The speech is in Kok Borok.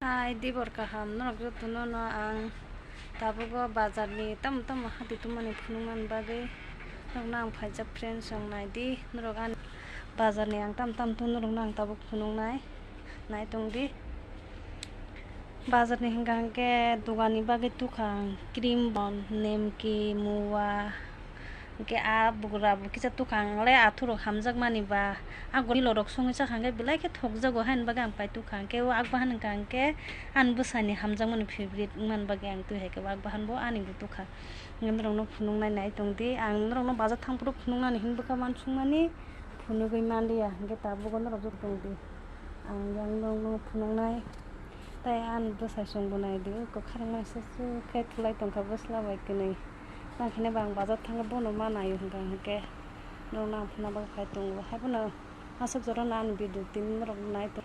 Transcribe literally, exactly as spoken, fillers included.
Hai, dibor kaham, norok jotono no ang tabuk o bazar ni tamo tamo hati tongmani phunuknani bagwi norokno ang phaijak, friends rok, naidi norok ani bazar ni ang tamo tamo tong norokno ang tabuk phunuknai, nai tongdi. Bazar ni hwnka hwnkhe dogan ni bagwi tukha ang cream bon, nemki, muwa, hwnkhe a bugra bo kisa tukha ang le athurok hamjakmani ba. A gori lorok songwi chakha hwnkhe belai khe thokjago haini bagwi ang pai tukha. Hwnkhe o akbahan hwnka hwnkhe ani bwsani hamjakmani favorite wngmani bagwi ang twi hai khe o akbahan bo ani bo tukha. Hwnkhe norokno phunuknai nai tongdi. Ang norokno bazar thang phuru phunuknani hinwi bwkha uansukmani phunugwi manliya. Hwnkhe tabuk o norok joto tongdi. Ang yang norokno phunuknai. Tai ani bwsai chwngbo naidi. O kwkhwrang masa su khe thulai tongkha bwsla bai kwnwi. Nang kheno ba ang bazar thangkhe bono ma naio hwnka hwnkhe norokno ang phunukna bagwi phai tongo. Haiphano aswk jorano ani video tini norok nai tong.